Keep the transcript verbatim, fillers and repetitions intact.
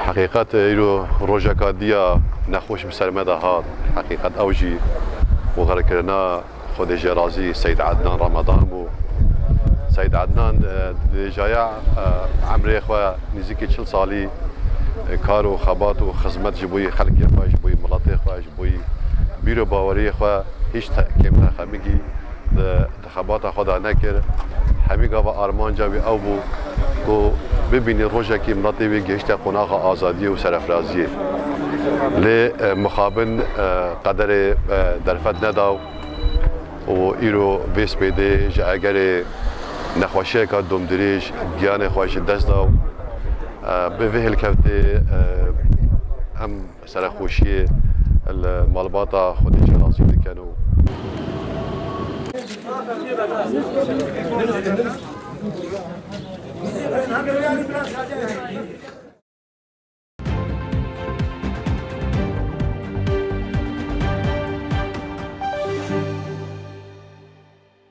Heqîqet, îro rojeka diya nexweş bi ser me de hat. Heqîqet, ew jî û xerkirina Xwedê jê razî Seyd Ednan Ramadan bû. Seyd Ednan, e, di jaya, e, emrê xwe nêzîkî çil salî, e, kar û xebat û xizmet ji bo yî xelkê xwe, ji bo yî miletê xwe, ji bo yî bîr û baweriyê xwe hîç te-, kêmterxemîgî di, di xebata xwe de nekir. Hemî gava armanca wî ew bû ku bibînî rojekî miletê wî gihişte qonaxa azadiyê û serefraziyê. Lê, e, mixabin, e, qederê, e, derfet neda û îro vê spêdê ji egerê nexweşiyeka domdirêj giyanê xwe ji dest da û, e, bi vê hilkevtê, e, em serexweşiyê li malbata Xwedê jê razî dikin û